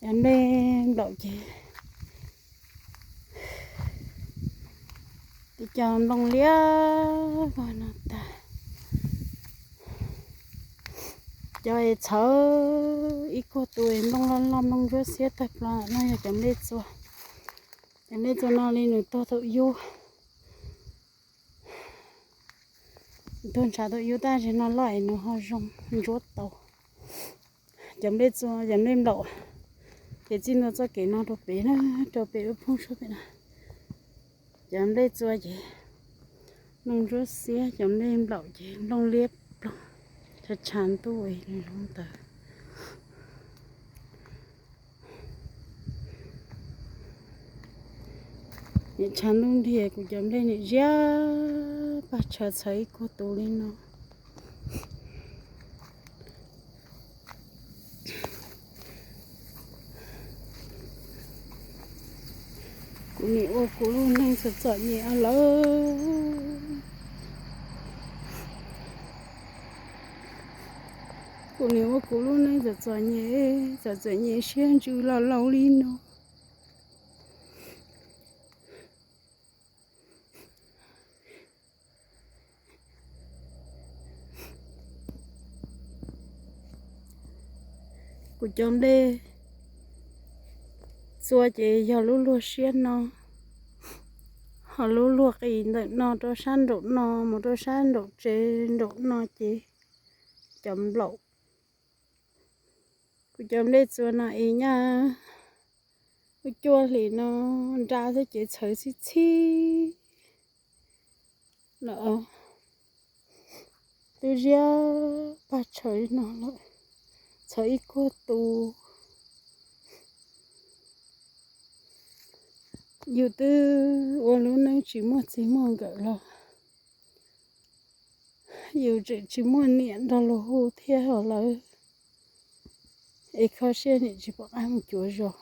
Cov nplej nplaum ces, cov nplooj liab vog no tag. Cov es txhawv ib kuag tus es nplooj loj loj nplooj ntsuab xiab tag plaws no yog cov nplej txua. Cov nplej txua no li nws tuag thaum yub, tuag ntshav thaum yub tab sis no loj es nws ho zoo ntsuab tau. Cov nplej txua, cov nplej nplaum ces txij ntua txoj kev no rau pem na, rau pem lub phooj suab pem na. Cov nplej txua ces nplooj ntsuab xiab, cov nplej nplaum ces nplooj liab ploog, tshav tshav ntuj es nws zoo ntawd. Niam tshav ntuj ntiag kuv cov nplej niam ziab pag tshawv txhawv ib kuag tus li no. Kuv nim ua kuv lub neej txom txom nyem lawm. Kuv nim ua kuv lub neej txom txom nyem, txom txom nyem siab ntsws los laus li no. Kuv cov nplej txua ces yog lub luag siab no, ho lub luag qis ntawm no rau sab nraum no mus rau sab nraum tsev nraum no ces cov nplaum. Kuv cov nplej txua no es nyaj lub cuaj hlis no nra xwb ces txhawv txhib txhib lawm. Twb ziab pag tshawv no lawm, txhawv ib kuag tus. Yus twb ua lub neej tsis muaj txij muaj nkawm los yus tseem tsis muaj niam nrog luag hu thiab os lawm, es kho siab niam tsis pom qab mus cuav zos.